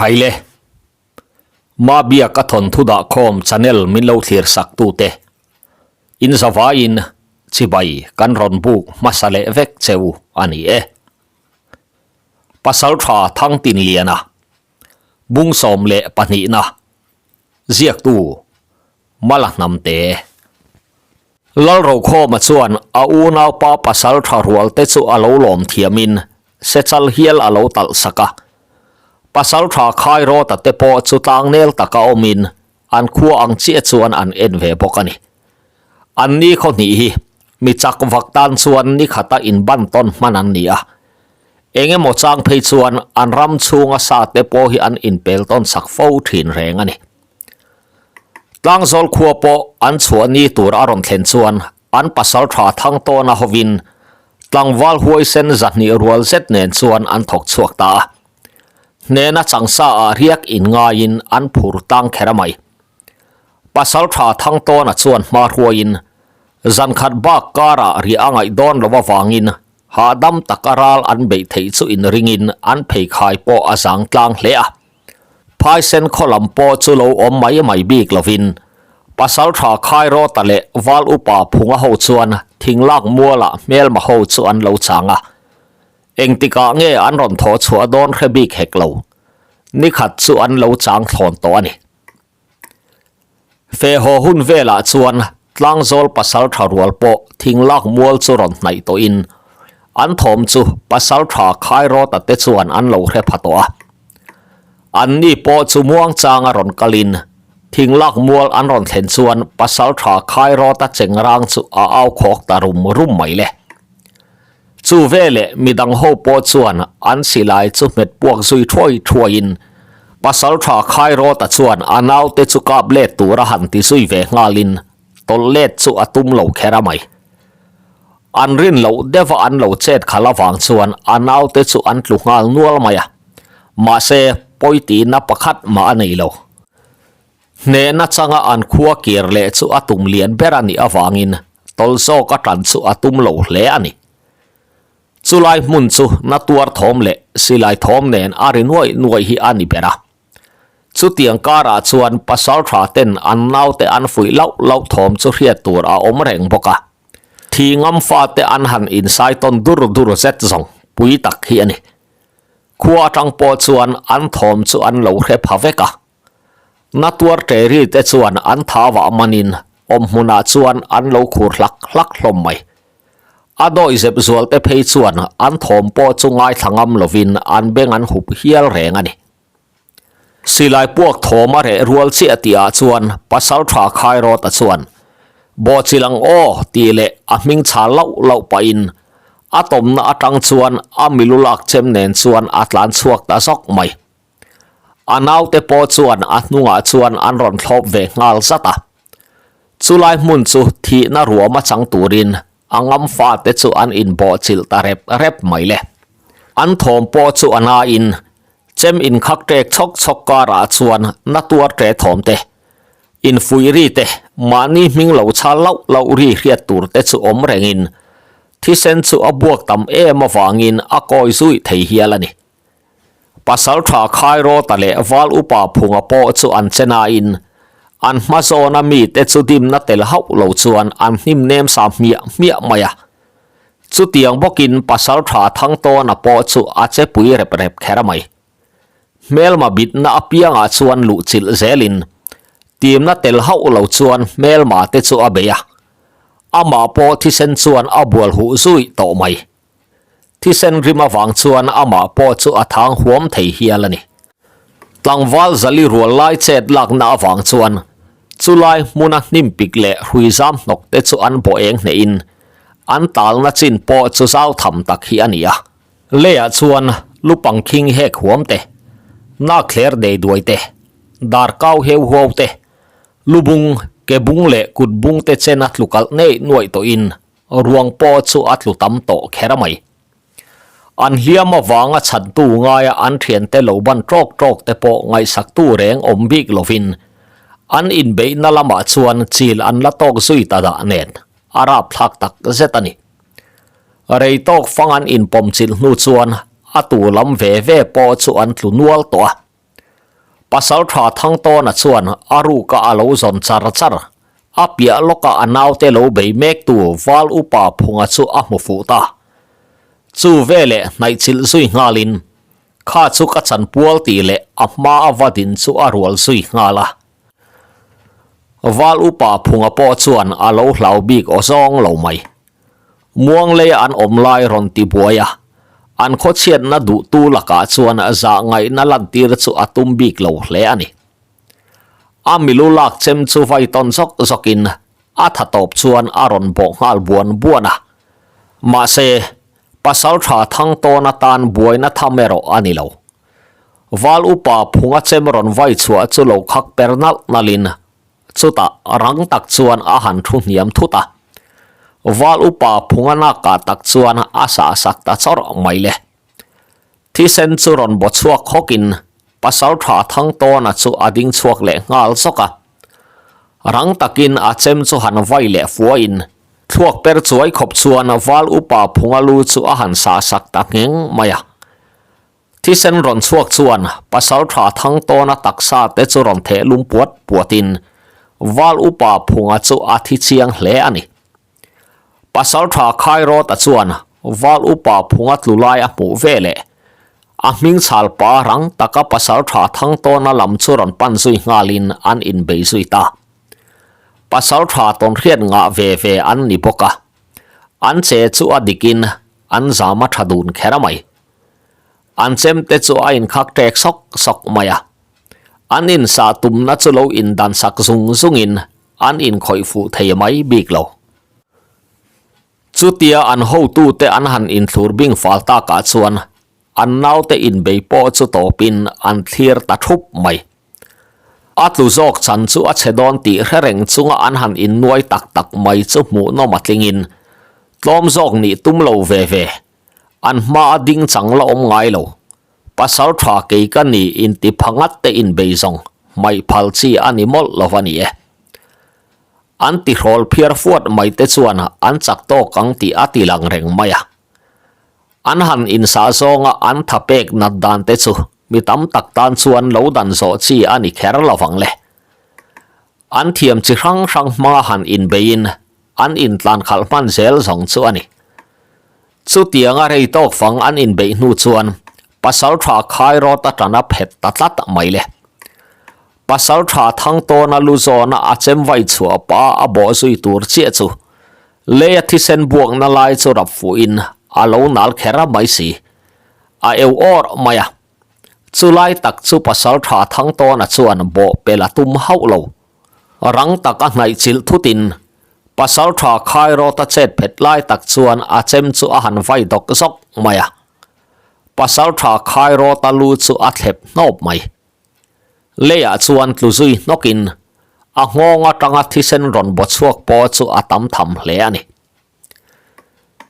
Khaile. Mabiak a thawnthu dahkhawm channel min lo thlir sak tute. In zavaiin chibai kan rawn buk hmasa leh vek cheu a ni e. Pasaltha Thangtinliana, Bungsawm leh pahnihna, ziaktu Mala Hnamte. Lalrokhawma chuan a unaupa pasal tha rual te chu a lo lawm thiamin sechal hial a lo talh sak a. Pasal tha Khairawta te pawh chu tlangnel taka awmin an khua ang chiah chuan an en ve bawk a ni. An ni khaw hnih hi mi chak vak tan chuan ni khata inban tawn hman an ni a. Eng emaw chang phei chuan an ram chhunga sa te pawh hi an inpel tawn sak fo thin reng a ni. Tlangzawl khua pawh an chhuah ni tur a rawn thlen chuan an pasal tha thang tawna hovin tlangval huaisen zahnih rual zet nen chuan an thawk chhuak ta a. Hnena changsa ah riak in ngaiin an phur tang kher a mai. Pasal tha thang tawna chuan hma hruaiin zankhat bak karah riah a ngaih dawn lo avangin hahdam taka ral an beih theih chu inringin an pheikhai pawh a zang tlang hle a. Phaisen khaw lam pawh chu lo awm mai mai bik lovin Pasaltha Khairawta leh Val Upa Phunga ho chuan Thinglak mualah hmelma ho chu an lo chang a. Engtikah nge an rawn thawh chhuah dawn hre bik hek lo. Nikhat chu an lo chang thlawn tawh a ni. Fehhaw hun velah chuan Tlangzawl Pasaltha rual pawh Thinglak mual chu rawn hnaih tawhin an thawm chu Pasaltha Khairawta te chuan an lo hre pha tawh a. An ni pawh chu muangchanga rawn kalin Thinglak mual an rawn thlen chuan Pasaltha Khairawta chengrang chu a au khawk ta rum rum mai le. Chu veleh midang ho pawh chuan an silai chu hmet puak zui thuai thuaiin Pasaltha Khairawta chuan a naute chu kap let tur a han ti zui ve nghalin tawlh let chu a tum lo kher a mai. An rin loh deuha an lo chet khalh avang chuan a naute chu an tlu nghal nual mai a, mahse pawi tihna pakhat mah a nei lo. Hnehna changa an khua kir leh chu a tum lian ber a nih avangin tawlh zawk a tan chu a tum lo hle a ni. Chulai hmun chu na tuar thawm leh silai thawm nen a ri nuaih nuaih hi a ni ber a. Chutiang karah chuan pasaltha ten an naute an fuih lauh lauh thawm chu hriat tur a awm reng bawk a. Thi ngam fate an han insai tawn dur dur zet zawng pui tak hi a ni. Khua atang pawh chuan an thawm chu an lo hre pha vek a. Na tuar ṭe ri te chuan an tha vah manin awm hmunah chuan an lo khur hlak hlak hlawm mai. A dawi zep zual te phei chuan an thawm pawh chu ngaithla ngam lovin an beng an hup hial reng a ni. Silai puak thawm a reh rual chiah tihah chuan Pasalṭha Khairawta chuan, Bawhchilh ang aw tih leh a hming chhal lauh lauh pahin a tawmna aṭang chuan a milu lak chem nen chuan a tlan chhuak ta zawk mai. A naute pawh chuan a hnungah chuan an rawn thlawp ve nghal zat a. Chulai hmun chu thihna ruam a chang turin a ngam fate chu an inbawhchilh ta rep rep mai le. An thawm pawh chu a nain chem inkhak ṭek chhawk chhawk karah chuan na tuar ṭe thawm te, infuih ri te, mahni hming lo chhal lauh lauh ri hriat tur te chu awm rengin thisen chu a buak tam em avangin a kawi zuih thei hial a ni. Pasalṭha Khairawta leh Val Upa Phunga pawh chu an che nain, an hma zawna mite chu dimna tel hauh lo chuan an hnim nem sa hmiah hmiah mai a. Chutiang bawkin Pasalṭha Thangtawna pawh chu a che pui rep rep kher mai. Hmelma bitna apiangah chuan luhchilh zelin, timna tel hauh lo chuan hmelma te chu a bei a. Amah pawh thisen chuan a bual huh zui tawh mai. Thisen rim avang chuan amah pawh chu a thang huam thei hial a ni. Tlangval zali rual lai chet lakna avang chuan chulai hmuna hnim pik leh hrui zam hnawk te chu an bawh eng hnehin an talna chin pawh chu zau tham tak hi a ni a. Leiah chuan lupang khing hek huam te, nak thler dei duai te, dar kau heu huau te, lubung, ke bung leh kut bung te chen a tlukalh neih nuaih tawhin Ruang pawh chu a tlu tam tawh kher mai. An hliam avanga chhantu ngaia an thiante lo ban tawk tawk te pawh ngaihsaktu reng awm bik lovin an inbeihna lamah chuan chil an la tawk zui ta dah nen a rapthlak tak zet a ni. Rei tawk fang an inpawm chilh hnu chuan a tu lam ve ve pawh chu an tlu nual tawh a. Pasalṭha Thangtawna chuan a ruka a lo zawn char char. A piah lawka a naute lo bei mektu Val Upa Phunga chu a hmu fuh ta. Chu veleh hnaihchilh zui nghalin, Kha chu ka chanpual tih leh a hma a va din chu a rual zui nghal a. Val Upa Phunga pawh chuan a lo hlau bik aw zawng lo mai. Muang leia an awm lai rawn ti buai a, an khawchhiatna duhtu lakah chuan zah ngaihna lantir chu a tum bik lo hle a ni. A milu lak chem chu vai tawn zawk zawkin a tha tawp chuan a rawn bawh nghal buan buan a. Mahse, pasal tha thang tawn atan buaina tham erawh a ni lo. Val upa phunga chem rawn vai chhuah chu lo khak per nalh nalhin Chutah rang tak chuan a han thu hniam thut a, Val upa phunga nakah tak chuan a sah sak ta chawrh mai le. Thisen chu rawn baw chhuak hawkin Pasaltha Thangtawna chu a ding chhuak leh nghal zawk a. Rang takin a chem chu han vai leh fuahin thluak per chuai khawp chuan Val upa phunga lu chu a han sah sak ta ngheng mai a. Thisen rawn chhuak chuan Pasaltha Thangtawna taksa te chu rawn theh lum puat puatin Val Upa Phunga chu a thi chiang hle a ni. Pasaltha Khairawta chuan Val Upa Phunga tlu lai a hmuh ve leh a hming chhal pa rang taka Pasaltha Thangtawna lam chu rawn pan zui nghalin an inbei zui ta. Pasaltha tawnhriat ngah ve ve an ni bawk a, an che chu a dikin an zam a tha dun kher a mai. An chemte chu a inkhak ṭek sawk sawk mai a. An insah tumna chu lo indan sak zung zungin an inkhawih fuh thei mai bik lo. Chutia an hotute an han inthlur bing fal takah chuan an naute inbei pawh chu tawpin an thlir ta thup mai. A tlu zawk chan chu a chhe dawn tih hre reng chunga an han innuai tak tak mai chu hmuhnawm a tlingin tlawm zawk nih tum lo ve ve. An hma a ding chang la awm ngai lo. Pasal tha kei ka ni inti pha ngat te inbei zawng hmaih phal chi a ni mawlh lo a ni e. An tihrawl phiar fuat mai te chuan an chak tawk ang tih a ti lang reng mai a. An han insah zawnga an tha pek nat dan te chu mi tam tak tan chuan lo dan zawh chi a ni kher lo vang le. An thiam chi hrang hrang hmanga han inbeiin an intlan khalh hman zel zawng chu a ni. Chutianga rei tawk fang an inbeih hnu chuan pasal tha Khairawta tana phet ta tlat mai le. Pasal tha Thangtawna lu zawna a chem vai chhuah pa a bawh zui tur chiah chu leia thisen buakna lai chu rap fuhin a lo nal kher mai si. A eu awr mai a. Chulai tak chu pasal tha Thangtawna chuan bawh pel a tum hauh lo. Rang tak a hnaih chilh thutin pasal tha Khairawta chet phet lai tak chuan a chem chu a han vai dawk zawk mai a. Pasal tha Khairawta lu chu a thlep hnawp mai. Leiah chuan tlu zui hnawkin a nghawng atanga thisen rawn baw chhuak pawh chu a tam tham hle a ni.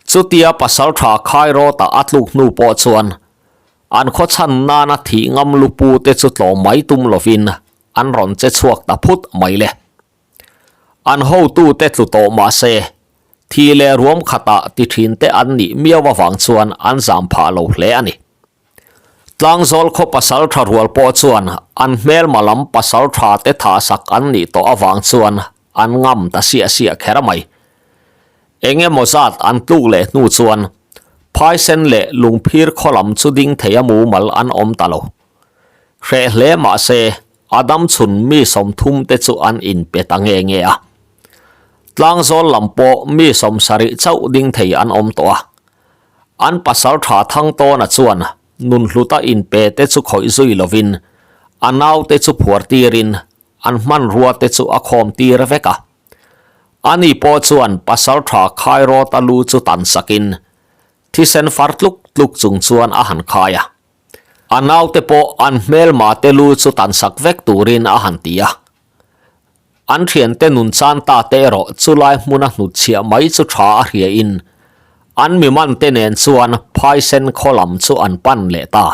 Chutia pasal tha Khairawta a tluk hnu pawh chuan an khawchhan nana thih ngam lupu te chu tlawm mai tum lovin an rawn che chhuak ta phut mai le. An hotute tlu tawh mah se, thi leh ruam khatah ti thin te an nih miau avang chuan an zam phah lo hle a ni. Tlangzawl khaw pasal tha rual pawh chuan an hmelma lam pasal tha te thah sak an nih tawh avang chuan an ngam ta siah siah kher mai. Eng emaw zat an tluk leh hnu chuan phaisen leh lungphir khaw lam chu ding thei a mumal an awm ta lo. Hreh hle mahse a dam chhun mi 30 te chu an inpe ta nge nge a. Tlangzawl lam pawh mi 70 chauh ding thei an awm tawh a. An pasal tha Thangtawna chuan nun hluta inpe te chu khawih zui lovin a naute chu phuar tirin an hmanrua te chu a khawm tir vek a. Ani pawh chuan pasal tha Khairawta lu chu tan sakin thisen far tluk tluk chung chuan a han khai a. A naute pawh an hmelma te lu chu tan sak vek turin a han ti a. An thiante nun chan ta te erawh chulai hmuna hnutchhiah mai chu tha a hriain an miman te nen chuan phaisen khaw lam chu an pan leh ta.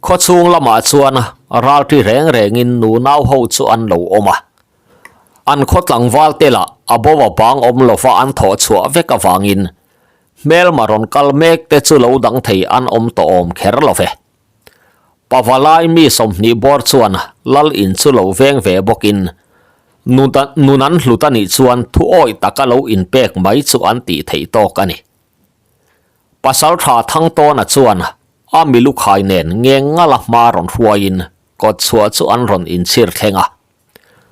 Khaw chhung lamah chuan ralṭi reng rengin nunau ho chu an lo awm a. An khaw tlangval te lah a bo a bang awm lova an thawh chhuah vek avangin Hmelma rawn kal mek te chu lo dang thei an awm tawh awm kher lo ve. Pavalai mi 20 bawr chuan lal in chu lo veng ve bawkin nun an hlut a nih chuan thu awih taka lo inpek mai chu an tih theih tawk a ni. Pasaltha Thangtawna chuan a milukhai nen ngeng ngala hma rawn hruaiin kawtchhuah chu an rawn inchhir thleng a.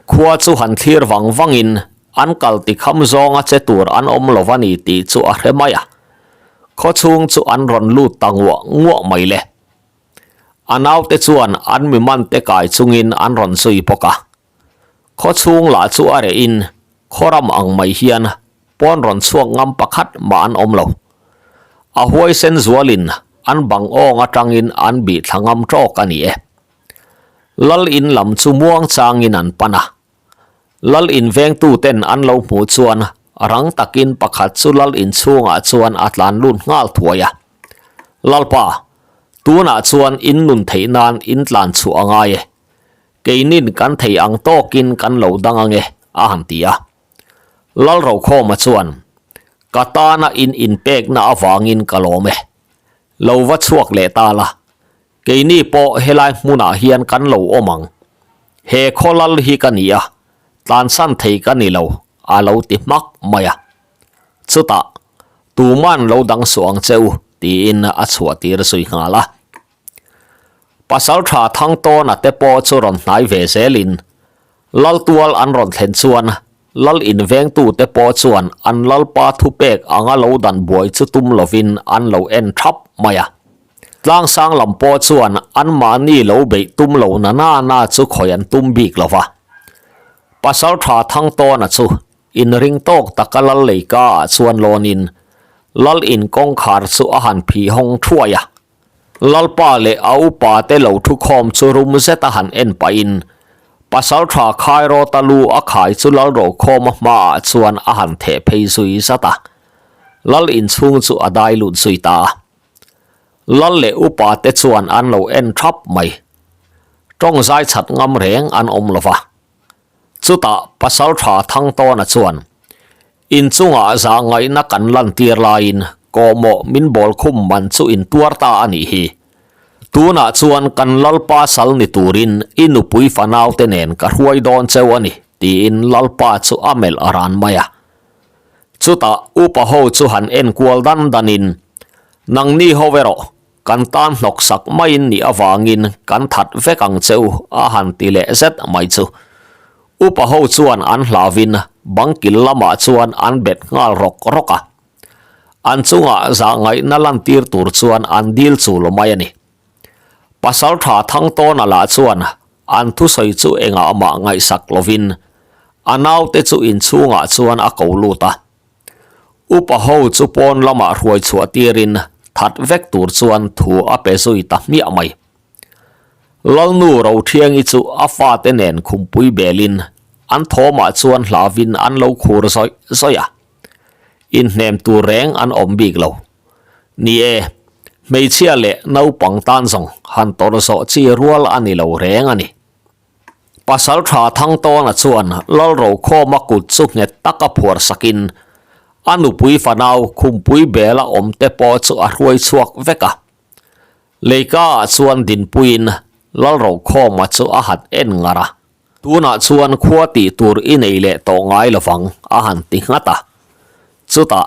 Khua chu han thlir vang vangin an kal tikham zawnga che tur an awm lo a ni tih chu a hre mai a. Khaw chhung chu an rawn lut ta nguah nguah mai le. A naute chuan an mi mante kai chungin an rawn zui bawk a. Khaw chhung lah chu a rehin khaw ram ang mai hian pawn rawn chhuak ngam pakhat mah an awm lo. A huaisen zualin an bang awng atangin an bih thla ngam tawk a ni e. Lal in lam chu muang changin an pan a. Lal in vengtuten an lo hmuh chuan rang takin pakhat chu lal in chhungah chuan a tlan lut nghal thuai a. Lalpa, tunah chuan in nun theih nan in tlan chhuah a ngai e. Keinin kan thei ang tawkin kan lo dang ange, a han ti a. Lal Rokhawma chuan, Ka tana in inpekna avangin ka lawm e. Lo va chhuak leh ta la, Keini pawh helai hmunah hian kan lo awm ang. He khawlal hi ka ni a, tlansan thei ka ni lo, a lo ti hmak mai a. Chutah, Tuman lo dang suh ang che u, tiin a chhuah tir zui nghal a. Pasaltha Thangtawna te pawh chu rawn hnai ve zelin, Laltual an rawn thlen chuan Lal invengtute pawh chuan an Lalpa thupek anga lo dan buai chu tum lovin an lo en thap mai a. Tlangsang lam pawh chuan anmahni lo beih tum lo na na na chu khawi an tum bik lo va. Pasaltha Thangtawna chu inring tawk taka Lal leika ah chuan lawnin Lal in kawngkhar chu a han phih hawng thuai a. Lalpa leh a upa te lo thukhawm chu rum zet a han en pahin Pasaltha Khairawta lu a khai chu Lalrokhawma hmaah chuan a han theh phei zui zat a. Lal inchhung chu a dai lut zui ta a. Lal leh upa te chuan an lo en thap mai. Tawng zai chhat ngam reng an awm lo va. Chutah Pasaltha Thangtawna chuan, Inchungah zahngaihna kan lantir laiin kawhmawh min bawl khum man chu in tuar ta a nih hi. Tunah chuan kan Lalpa sal ni turin i nupui fanaute nen ka hruai dawn cheu a ni, tiin Lalpa chu a melh a ran mai a. Chutah upa ho chu han enkual dan danin, Nangni ho erawh kan tan hnawksak maiin nih avangin kan that vek ang che u a han ti leh zet mai chu. Upa ho chuan an hlauvin bangkil lamah chuan an bet nghal rawk rawk a. An chungah zahngaihna lantir tur chuan an dil chul mai a ni. Pasaltha Thangtawna lah chuan an thusawi chu engah mah ngaihsak lovin a naute chu inchhungah chuan a ko lut a. Upa ho chu pawn lamah hruai chhuah tirin that vek tur chuan thu a pe zui ta hmiah mai. Lalnu Rothiangi chu a fate nen khumpui belin an thawmah chuan hlauvin an lo khur zawih zawih a. Inhnem tur reng an awm bik lo. Ni e, hmeichhia leh naupang tan zawng han tawrh zawh chi rual a ni lo reng a ni. Pasaltha Thangtawna chuan Lalrokhawma kut chu nghet taka phuar sakin a nupui fanau khumpui bela awm te pawh chu a hruai chhuak vek a. Leikaah chuan dinpuiin Lalrokhawma chu a han en ngar a. Tunah chuan khua tih tur i nei leh tawh ngai lovang a han ti nghat a. Chutah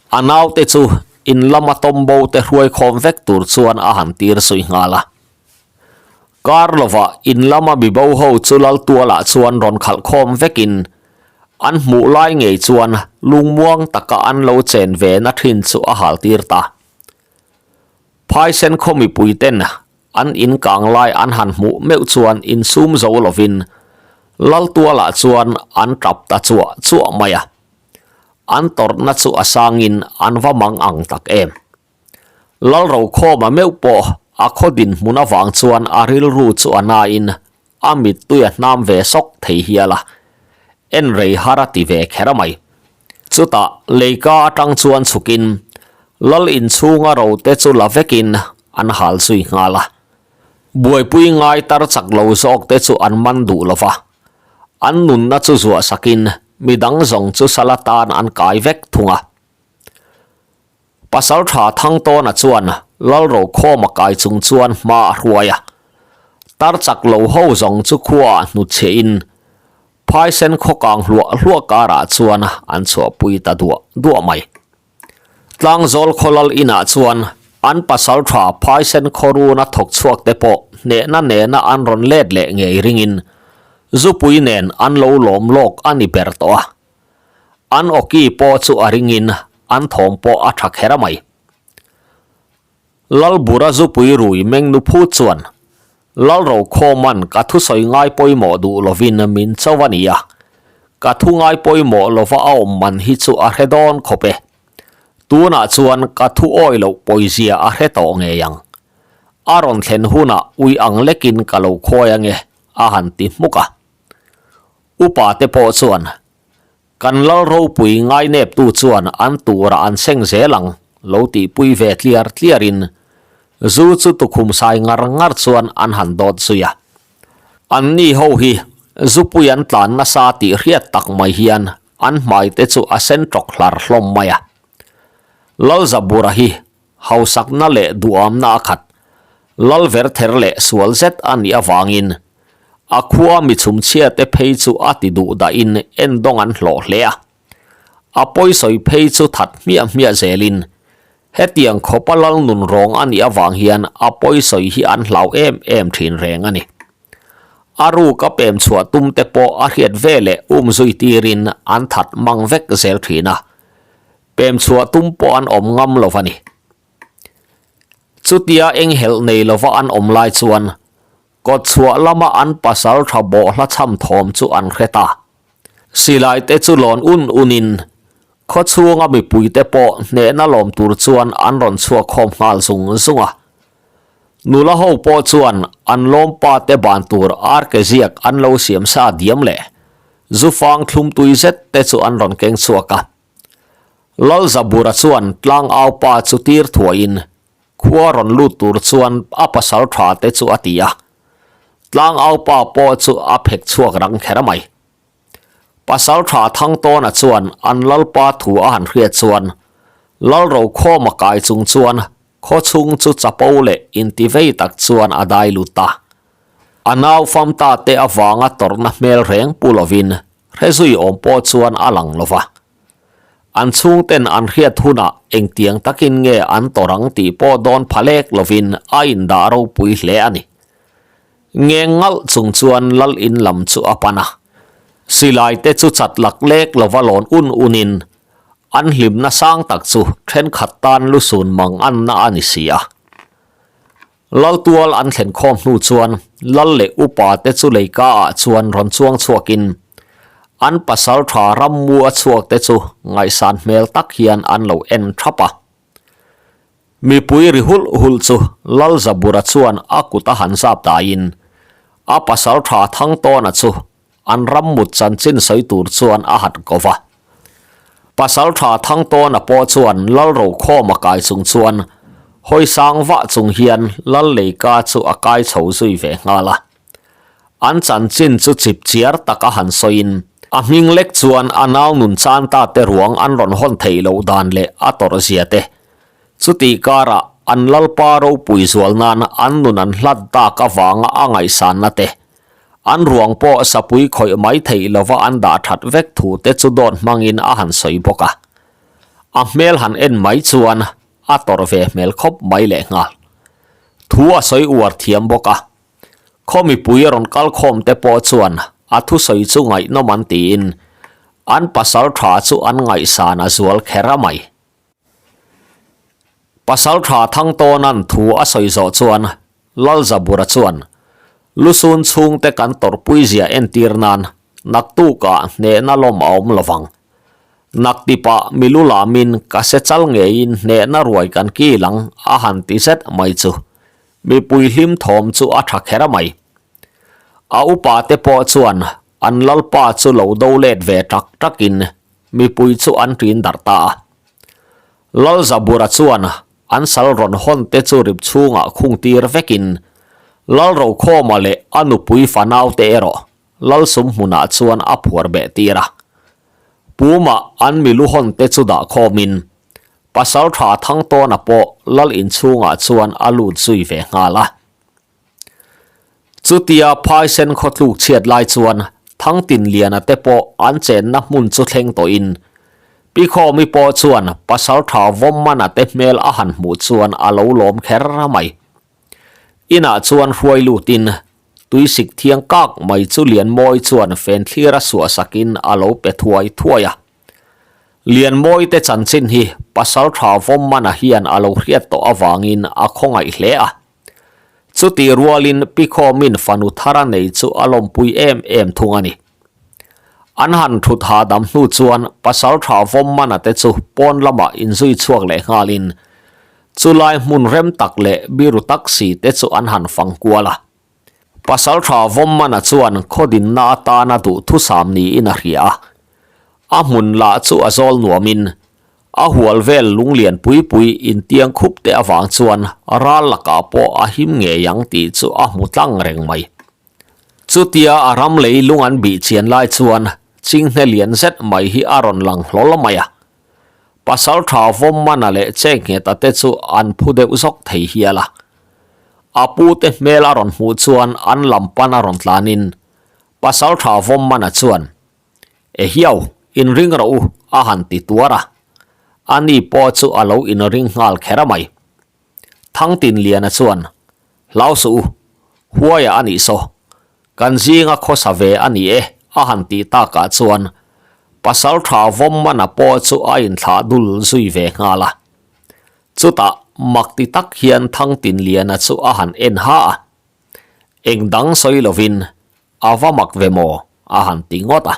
a naute chu in lama tawmbo te hruai khawm vek tur chuan a han tir zui nghal a. Kar lovah in lama mibo ho chu Laltualah chuan rawn khalh khawm vekin an hmuh lai ngei chuan lungmuang taka an lo chen ve na thin chu a hal tir ta. Phaisen khaw mipui ten An in kang lai an han hmuh meuh chuan insum zo lovin Laltualah chuan an tap ta chuah chuah mai a. An tawrhna chu a sangin an va mang ang tak em. Lalrokhawma meuh pawh a khaw dinhmun avang chuan a rilru chu a nain a mittui a hnam ve sawk thei hial a, en rei har a ti ve kher mai. Chutah leika atang chuan chhukin Lal inchhunga rote chu la vekin an hal zui nghal a. Buaipui ngai tar chak lo zawk te chu an man duh lo va, an nunna chu zuah sakin midang zawng chu sala tan an kai vek thung a. Pasaltha Thangtawna chuan Lalrokhawma kai chung chuan hma a hruai a. Tar chak lo ho zawng chu khuaah hnutchhiahin phaisen khaw kang hluah hluah karah chuan an chhuahpui ta duah duah mai. Tlangzawl khawlal inah chuan an pasal tha phaisen khaw runa thawk chhuak te pawh hnehna nena an rawn let leh ngei ringin zupui nen an lo lawm lawk a ni ber tawh a. An awki pawh chu a ringin an thawm pawh a tha kher mai. Lalbura zupui rui meng nu phut chuan, Lalrokhawman ka thusawi ngai pawimawh duh lovin min cho a ni a, ka thu ngai pawimawh lova a awm man hi chu a hre dawn khawp e. Tunah chuan ka thu awi loh pawizia a hre tawh ngei ang. A rawn thlen hunah ui ang lekin ka lo khawi ange, a han ti hmuk a. Upa te pawh chuan, Kan lal ropui ngaineptu chuan an turah an seng zel ang, lo tihpui ve tliar tliarin zu chu tukhum sai ngar ngar chuan an han dawt zui a. Anni ho hi zupui an tlan nasa tih hriat tak mai hian an hmai te chu a sen tawk hlar hlawm mai a. Lalzabura hi hausakna leh duhamna a khat, lal verther leh sual zet a nih avangin a khua mi chhumchhia te phei chu a ti duh dahin endawng an hlawh hle a. A pawisawi phei chu that hmiah hmiah zelin hetiang khawpa lal nun rawng a nih avang hian a pawisawi hi an hlau em em thin reng a ni. A ruka pem chhuah tum te pawh a hriat veleh umzui tirin an that mang vek zel thin a. Pem chhuah tum pawh an awm ngam lo a ni. Chutia eng helh nei lova an awm lai chuan kawt chhuah lama an pasal tha bawhhla chham thawm chu an hre ta. Silai te chu lawn un unin khaw chhunga mipui te pawh hnehna lawm tur chuan an rawn chhuak khawm nghal zung zung a. Nula ho pawh chuan an lawmpa te ban tur arke ziak an lo siam sa diam leh zufang thlum tui zet te chu an rawn keng chhuak a. Lalzabura chuan tlangaupa chu tir thuaiin khua rawn lut tur chuan a pasal tha te chu a ti a. Tlangaupa pawh chu a phek chhuak rang kher mai. Pasal tha Thangtawna chuan an lalpa thu a han hriat chuan Lalrokhawma kai chung chuan khaw chhung chu chapo leh intivei tak chuan a dai lut ta. A nau famta te avanga tawrhna hmel reng pu lovin Hre zui awm pawh chuan a lang lo va. An chhungten an hriat hunah engtiang takin nge an tawrh ang tih pawh dawn pha lek lovin a indah ropui hle a ni. Ngeng ngalh chung chuan lal in lam chu a pan a. Silai te chu chat lak lek lova lawn un unin an hlimna sang tak chu thenkhat tan lusun mang anna a ni si a. Laltual an thlen khawm hnu chuan Lal leh upa te chu leika ah chuan rawn chuang chhuakin an pasal tha rammu a chhuak te chu ngaihsan hmel tak hian an lo en thap a. Mipui ri hulh hulh chu Lal Zabura chuan a kut a han zap daiin a pasal tha Thangtawna chu An rammut chanchin sawi tur chuan a han ko va. Pasaltha Thangtawna pawh chuan Lal Rokhawma kai chung chuan hawi sang vah chung hian Lal Leika chu a kai chho zui ve nghal a. An chanchin chu chip chiar tak a han sawiin a hming lek chuan a nau nun chan ta te ruang an rawn hawn theih loh dan leh a tawrh zia te chutih karah an Lalpa ropui zual nan an nun an hlat tak avanga a ngaihsanna te An ruang pawh sapui khawih mai theih lova an dah that vek thu te chu dawt hmangin a han sawi bawk a. A hmel han en mai chuan a tawrh ve hmel khawp mai leh nghal. Thu a sawi uar thiam bawk a. Khaw mipui rawn kal khawm te pawh chuan a thusawi chu ngaihnawm an tiin an pasal tha chu an ngaihsan a zual kher a mai. Pasal tha Thangtawna'n thu a sawi zawh chuan Lalzabura chuan, Lusun chhungte kan tawrhpui zia entir nan naktukah hnehna lawm a awm lovang. Naktipah milu lamin ka se chal ngeiin hnehna ruai kan kil ang a han ti zet mai chu mipui hlim thawm chu a tha kher mai. A upa te pawh chuan an lalpa chu lo do let ve tak takin mipui chu an ṭin darh ta a. Lalzabura chuan an sal rawn hawn te chu rip chhungah khung tir vekin Lalrokhawma leh a nupui fanau te erawh Lalsum hmunah chuan a phuar beh tir a. Puma an milu hawn te chu dah khawmin Pasalṭha Thangtawna pawh Lal inchhungah chuan a lut zui ve nghal a. Chutia Phaisen khaw tluk chhiat lai chuan Thangtinliana te pawh an chenna hmun chu thleng tawhin Pi Khawmi pawh chuan Pasaltha Vawmmana te hmel a han hmuh chuan a lo lawm kher mai. Inah chuan hruai lutin tuisik thiang kak mai chu Lianmawi chuan fen thlir a suah sakin a lo pe thuai thuai a. Lianmawi te chanchin hi Pasaltha Vawmmana hian a lo hriat tawh avangin a khawngaih hle a. Chutih rualin Pi Khawmin fanu thar a nei chu a lawmpui em em thung a ni. An han thut hahdam hnu chuan Pasaltha Vawmmana te chu pawn lamah inzui chhuak leh nghalin chulai hmun rem tak leh biru tak si te chu an han fang kual a. Pasaltha Vawmmana chuan khawdinna atana duhthusam niin a hria a. A hmun lah chu a zawl nuamin A hual vel lunglian pui pui intiang khup te avang chuan ral lakah pawh a him ngei ang tih chu a hmu tlang reng mai. Chutia a ram lei lung an bih chian lai chuan chinghne lian zet mai hi a rawn lang hlawl mai a. Pasaltha Vawmmana leh Chengheta te chu an phu deuh zawk thei hial a. A pute hmel a rawn hmuh chuan an lam pan a rawn tlanin Pasaltha Vawmmana chuan Ehiau, inring rawh u, a han ti tuar a. Ani pawh chu a lo inring nghal kher a mai. Thangtinliana chuan, Hlau suh u, huaia a nih saw. Kan zinga khawsa ve a ni e, a han tih takah chuan Pasaltha Vawmmana pawh chu a inthlah dul zui ve nghal a. Chutah mak ti tak hian Thangtinliana chu a han en ha a. Eng dang sawi lovin A va mak ve maw? a han ti ngawt a.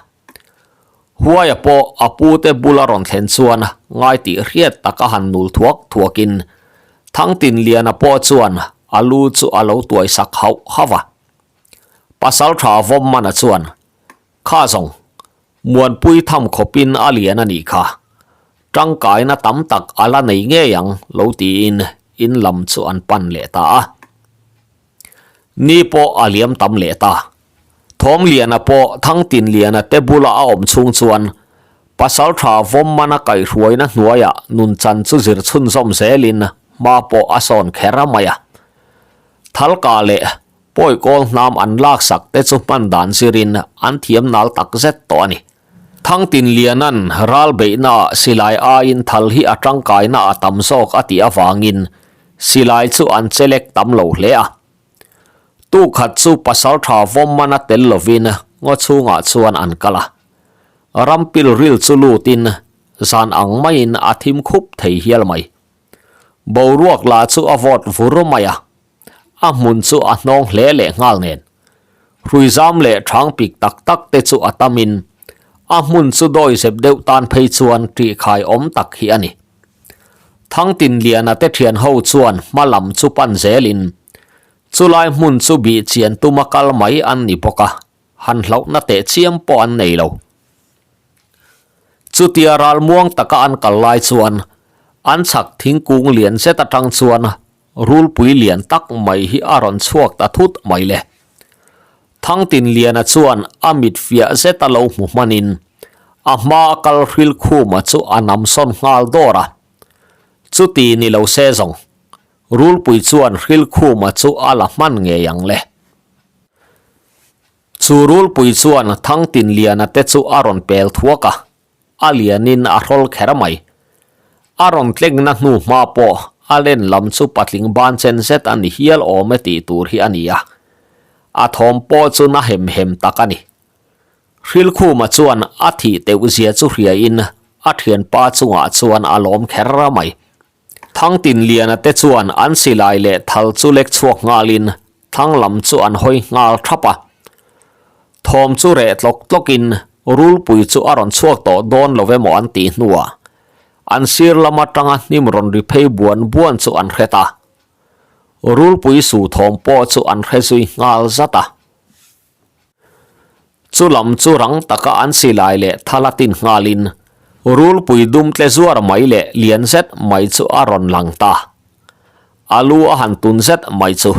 Huaia pawh a pute bula rawn thlen chuan ngai tih hriat tak a han nul thuak thuakin Thangtinliana pawh chuan a lu chu a lo tuai sak hauh hauh a. Pasaltha Vawmmana chuan, Kha zawng, Muanpui tham khawpin a lian a nih kha. Tangkaina tam tak a la nei ngei ang lo tiin in lam chu an pan leh ta a. Ni pawh a liam tam leh ta. Thawmliana pawh Thangtinliana te bula a awm chhung chuan Pasaltha Vawmmana kaihhruaina hnuaiah nunchan chu zir chhunzawm zelin hma pawh a sawn kher a mai a. Thalka leh Pawikawl hnam an laksak te chu hman dan zirin an thiam nal tak zet tawh a ni. Thangtinliana'n ral beihnaah silai aiin thal hi a tangkaina a tam zawk a tih avangin silai chu an chelek tam lo hle a. Tukhat chu pasaltha vawmmana tel lovin ngaw chhungah chuan an kal a. Rampil ril chu lutin zan ang maiin a thim khup thei hial mai. Boruak lah chu a vawt vur mai a. A hmun chu a hnawng hle leh nghal nen. Hruizam leh thang pik tak tak te chu a tamin a hmun chu dawi zep deuh tan phei chuan ṭihkhai awm tak hi a ni. Thangtinliana te thian ho chuan hma lam chu pan zelin chulai hmun chu bih chian tuma kal mai an ni bawk a, han hlauhna teh chiam pawh an nei lo. Chutia ral muang taka an kal lai chuan an chhak thingkung lian zet atang chuan Rulpui lian tak mai hi a rawn chhuak ta thut mai le. Thangtinliana chuan a mit fiah zet a lo hmu hmanin a hma a kal hril khuma chu a nam sawn nghal dawr a. Chuti ni lo se zawng, Rulpui chuan hril khuma chu a la hman ngei ang le. Chu Rulpui chuan Thangtinliana te chu a rawn pel thuak a. A lianin a hrawl kher mai. A rawn tlengna hnu hma pawh a len lam chu patling ban chen zet a ni hial awm e tih tur hi a ni a. A thawm pawh chu na hem hem tak a ni. Hrilkhuma chuan a thih teuh zia chu hriain a thianpa chungah chuan a lawm kher mai. Thangtinliana te chuan an silai leh thal chu lek chhuak nghalin thlang lam chu an hawi nghal thap a. Thawm chu reh tlawk tlawkin rulpui chu a rawn chhuak tawh dawn lo emaw an tih hnuah an sir lam atanga hnim rawn ri phei buan buan chu an hre ta. Rulpui su thawm pawh chu an hre zui nghal zat a. Chu lam chu rang taka an silai leh thal a tin nghalin rulpui dum tle zuar mai leh lian zet mai chu a rawn lang ta. A lu a han tun zet mai chu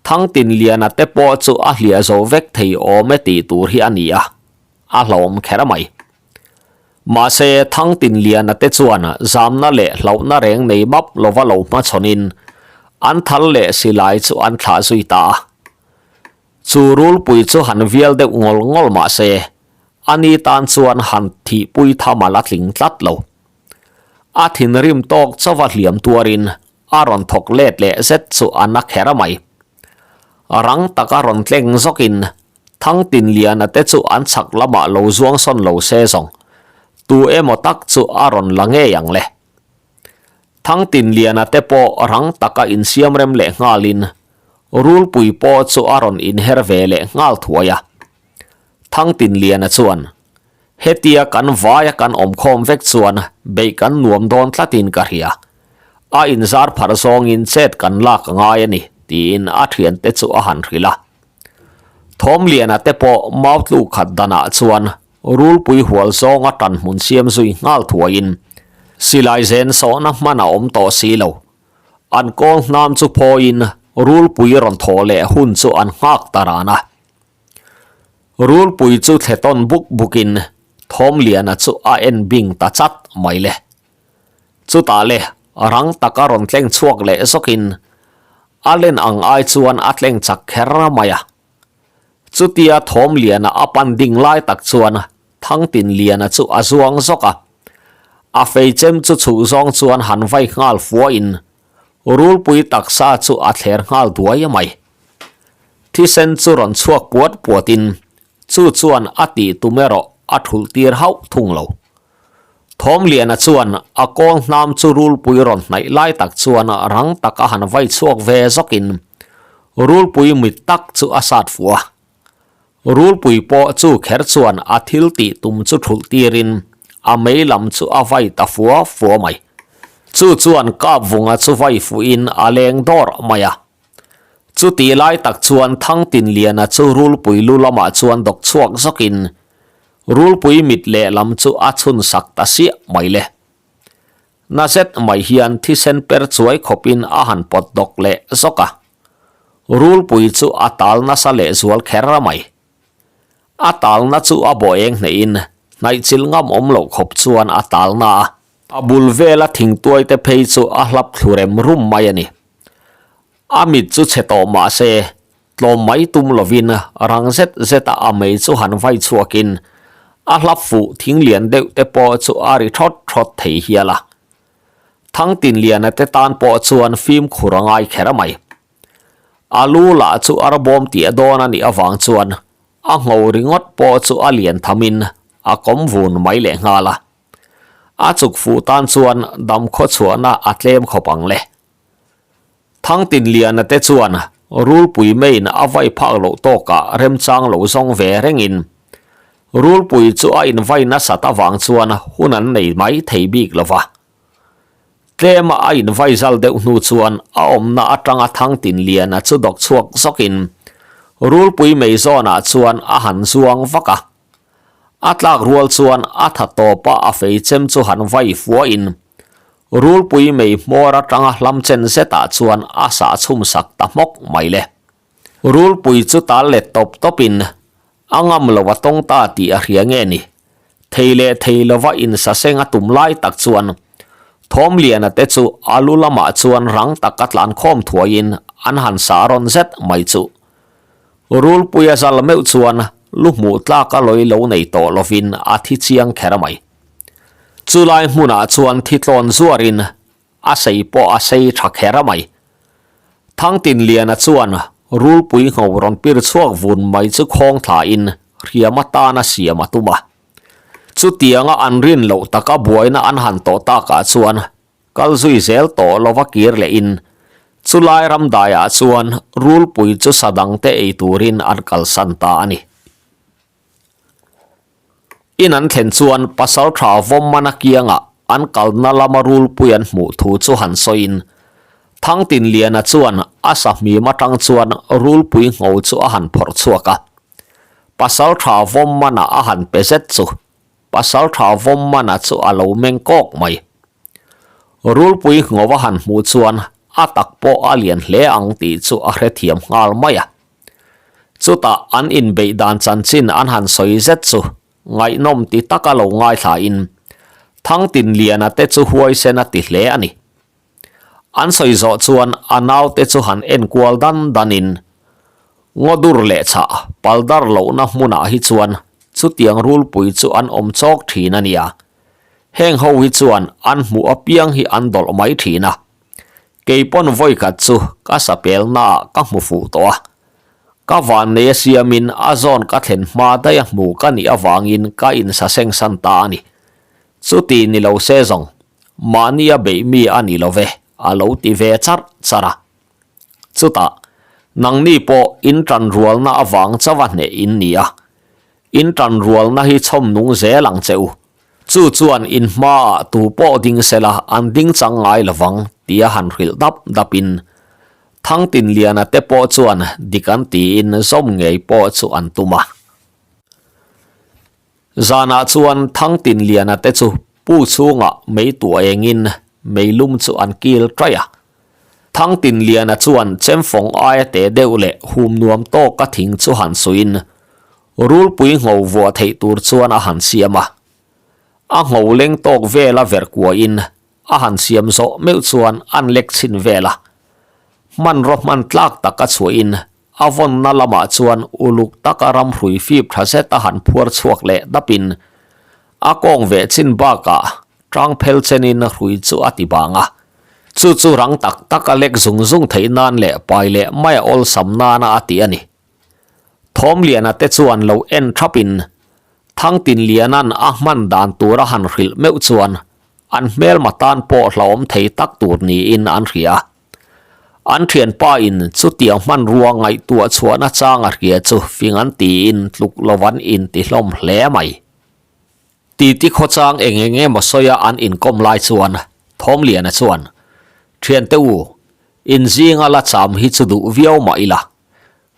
Thangtinliana te pawh chu a hliah zo vek thei awm e tih tur hi a ni a, a hlauhawm kher mai. Mahse Thangtinliana te chuan zamna leh hlauhna reng nei map lova lo hmachhawnin an thal leh silai chu an thlah zui ta a. Chu rulpui chu han vial deuh ngawl ngawl mah se, ani tan chuan han thihpui tham a la tling tlat lo. A thinrim tawk chauha hliam tuarin a rawn thawk let leh zet chu a na kher mai. Rang taka rawn tleng zawkin Thangtinliana te chu an chhak lamah lo zuang sawn lo se zawng, tu emaw tak chu a rawn la ngei ang le. Thangtinliana te pawh rang taka insiam rem leh nghalin Rulpui pawh chu a rawn inher ve leh nghal thuai a. Thangtinliana chuan, Hetia kan vaia kan awmkhawm vek chuan beih kan nuam dawn tlatin ka hria. A inzar pharh zawngin chet kan lak a ngai a ni, tiin a thiante chu a han hrilh a. Thawmliana te pawh Mautluk khat danah chuan Rulpui hual zawnga tan hmun siam zui nghal thuaiin silai zen sawhna hman a awm tawh si lo. An kawl hnam chu phawiin rulpui rawn thawh leh hun chu an nghak ta ran a. Rulpui chu thle tawn buk bukin Thawmliana chu a en bing ta chat mai le. Chutah le rang taka rawn tleng chhuak leh zawkin a len ang ai chuan a tleng chak kher mai a. Chutia Thawmliana a pan ding lai tak chuan Thangtinliana chu a zuang zawk a. A feichem chu chhuh zawng chuan han vai nghal fuahin rulpui taksa chu a thler nghal duai mai. Thisen chu rawn chhuak puat puatin chu chuan a tih tum erawh a thulh tir hauh thung lo. Thawmliana chuan a kawl hnam chu rulpui rawn hnaih lai tak chuan rang tak a han vai chhuak ve zawkin rulpui mit tak chu a sat fuh a. Rulpui pawh chu kher chuan a thil tih tum chu thulh tirin a mei lam chu a vai ta fua fua mai. Chu chuan Kapvunga chu vai fuhin a leng dawr mai a. Chutih lai tak chuan Thangtinliana chu Rulpui lu lamah chuan dawk chhuak zawkin Rulpui mit lehlam chu a chhun sak ta siah mai le. Na zet mai hian thisen per chuai khawpin a han pawt dawk leh zawk a. Rulpui chu a tal nasa leh zual kher mai. A talna chu a bawh eng hnehin hnaihchilh ngam awm loh khawp chuan a talna a. A bul vela thingtuai te phei chu a hlap thlu rem rum mai a ni. A mit chu chhe tawh mah se, tlawm mai tum lovin rang zet zeta a mei chu han vai chhuakin a hlap fuh thing lian deuh te pawh chu a ri thawt thawt thei hial a. Thangtinliana te tan pawh chuan fimkhur a ngai kher mai. A lu lah chu a rawbawm tih dawn a nih avang chuan a ngho ringawt pawh chu a lian thamin a kawm vun mai leh nghal a. A chuk fuh tan chuan dam khaw chhuahna a tlem khawp ang le. Thangtinliana te chuan rulpui meiin a vai phak loh tawkah remchang lo zawng ve rengin rulpui chu a invai nasat avang chuan hun an nei mai thei bik lo va. Tlema a invai zal deuh hnu chuan a awmna atanga Thangtinliana chu dawk chhuak zawkin rulpui mei zawnah chuan a han zuang vak a. A tlak rual chuan a tha tawp a, a fei chem chu han vai fuahin rulpui mei hmawr atanga hlam chen zetah chuan a sah chhum sak ta hmawk mai le. Rulpui chu tal let tawp tawpin a ngam lo a tawng ta tih a hria nge ni? Thei leh thei lova insaseng a tum lai tak chuan Thawmliana te chu a lu lamah chuan rang taka tlan khawm thuaiin an han sah rawn zet mai chu. Rulpui a zal meuh chuan lu hmuh tlak a lawi lo nei tawh lovin a thi chiang kher mai. Chulai hmunah chuan thi tlawn zuarin a sei pawh a sei tha kher mai. Thangtinliana chuan rulpui ngho rawn pir chhuak vun mai chu khawng thlain hriam atan a siam a tum a. Chutianga an rin loh taka buaina an han tawh takah chuan Kal zui zel tawh lova kir lehin chulai ramdaiah chuan rulpui chu sa dangte ei turin an kalsan ta a ni. In an thlen chuan pasaltha Vawmmana kiangah an kalna lama rulpui an hmuh thu chu han sawiin Thangtinliana chuan a sahmim atang chuan rulpui ngho chu a han phawrh chhuak a. Pasaltha Vawmmana a han pe zet chu Pasaltha Vawmmana chu a lo meng kawk mai. Rulpui ngho a han hmuh chuan a tak pawh a lian hle ang tih chu a hrethiam nghal mai a. Chutah an inbeih dan chanchin an han sawi zet chu ngaihnawm ti taka lo ngaithlain Thangtinliana te chu huaisen a ti hle a ni. An sawi zawh chuan a naute chu han enkual dan danin. Ngaw dur leh chhah pal dar lohna hmunah hi chuan chutiang rulpui chu an awm chawk thin a nia. Heng ho hi chuan an hmuh apiang hi an dawlh mai thin a. Kei pawn vawikhat chu ka sapelnaah ka hmu fuh tawh a. Ka vannei a siamin a zawn ka thlen hma daih a hmu ka nih avangin ka insaseng san ta a ni. Chuti ni lo se zawng, mahni a beih mi a ni lo ve, a lo ti ve charh charh a. Chutah, nangni pawh in tanrualna avang chauha hneh in ni a. In tanrualna hi chhawm nung zel ang che u. Chu chuan in hmaah tu pawh ding sela an ding chang ngai lovang tia han hrilh dap dapin Thangtinliana te pawh chuan dik an tiin zawm ngei pawh chu an tum a. Zanah chuan Thangtinliana te chu pu chhungah mei tuah engin meilum chu an kil ṭaih a. Thangtinliana chuan chemfawng aia teh deuh leh hum nuam tawka thing chu han suiin rulpui ngho vuah theih tur chuan a han siam a. A ngho leng tawk vela verh kuahin a han siam zawh meuh chuan an lek chhin vel a. Hmanraw hman tlak taka chhuahin a vawnna lamah chuan uluk taka ramhrui fip tha zet a han phuar chhuak leh dapin a kawng veh chin bakah tang phel chenin hrui chu a ti bang a. Chu chu rang tak tak a lek zung zung theih nan leh pai leh mai a awlsam nana a ti a ni. Thawmliana te chuan lo en thapin Thangtinliana'n a hman dan tur a han hrilh meuh chuan an hmelma tan pawh hlauhawm thei tak tur niin an hria. An thianpa in chutiang hmanrua ngaihtuah chhuahna chang a hria chu fing an tiin tluk lo an inti hlawm hle mai. Titi khawchang eng eng emaw sawia an inkawm lai chuan Thawmliana chuan, Thiante u, inzinga la cham hi chu duh viau mah ila,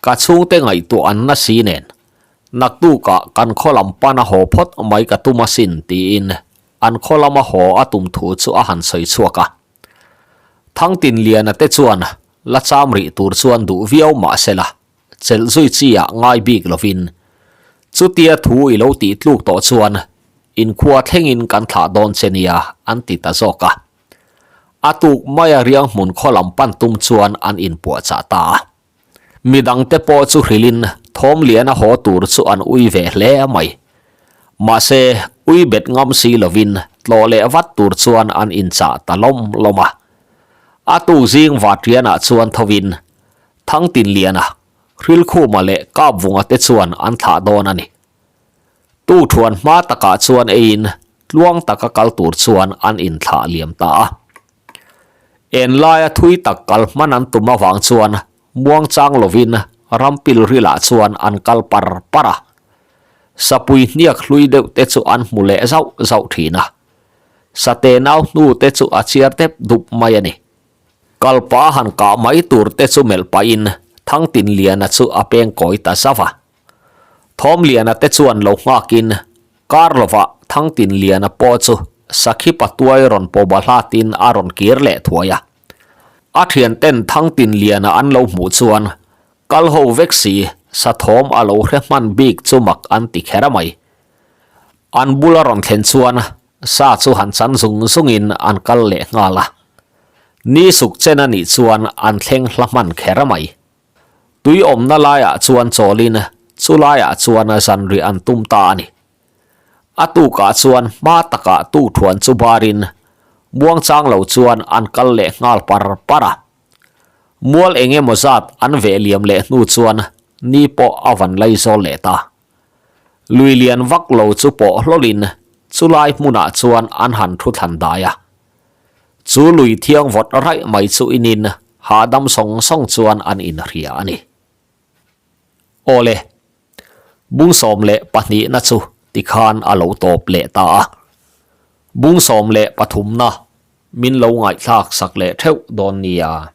Ka chhungte ngaihtuah an na si nen, naktukah kan khaw lam pan a haw phawt mai ka tum asin tiin an khaw lama haw a tum thu chu a han sawi chhuak a. Thangtinliana te chuan la cham rih tur chuan duh viau mah sela, chelh zui chi ah ngai bik lovin chutia thu i lo tih tluk tawh chuan inkhua thlengin kan thlah dawn che nia an ti ta zawk a. A tuk maia riang hmun khaw lam pan tum chuan an inpuahchah ta a. Midangte pawh chu hrilhin Thawmliana haw tur chu an ui ve hle mai. Mahse, ui bet ngam si lovin tlawh leh vat tur chuan an inchah ta lawm lawm a. A tuk zing Vatrianah chuan thovin Thangtinliana, Hrilkhuma leh Kapvunga te chuan an thlah dawn a ni. Tukthuan hma takah chuan eiin tluang taka kal tur chuan an inthlah liam ta a. En laia thui tak kal hman an tum avang chuan muang chang lovin ram pilrilah chuan an kal par par a. Sapui hniak hlui deuh te chu an hmu leh zauh zauh thin a. Sate nau hnu te chu a chiar dep dup mai a ni. Kalpa han kah mai tur te chu melh pahin Thangtinliana chu a peng kawi ta zauh a. Thawmliana te chuan lo nghakin kar lovah Thangtinliana pawh chu Sakhi patuai rawn pawba hlatin a rawn kir leh thuai a. A thianten Thangtinliana an lo hmuh chuan kal ho vek si sathawm a lo hre hman bik chu mak an ti kher mai. An bula rawn thlen chuan sa chu han chan zung zungin an kal leh nghal a. Ni suk chen a nih chuan an thleng hla hman kher mai. Tui awmna laiah chuan chawlin chu laiah chuan zanriah an tum ta a ni. A tukah chuan hma takah tukthuan chu barin muangchang lo chuan an kal leh nghal par par a. Mual eng emaw zat an veh liam leh hnu chuan ni pawh a van lai zawl leh ta. Lui lian vak lo chu pawh hlawlin chu lai hmunah chuan an han thu thlan dai a. Chu lui thiang vawt raih mai chu inin hahdam sawng sawng chuan an inhria a ni. Awle, bung 12na chu tikhan a lo tawp leh ta a. Bung 13na min lo ngaihthlak sak leh theuh dawn nia.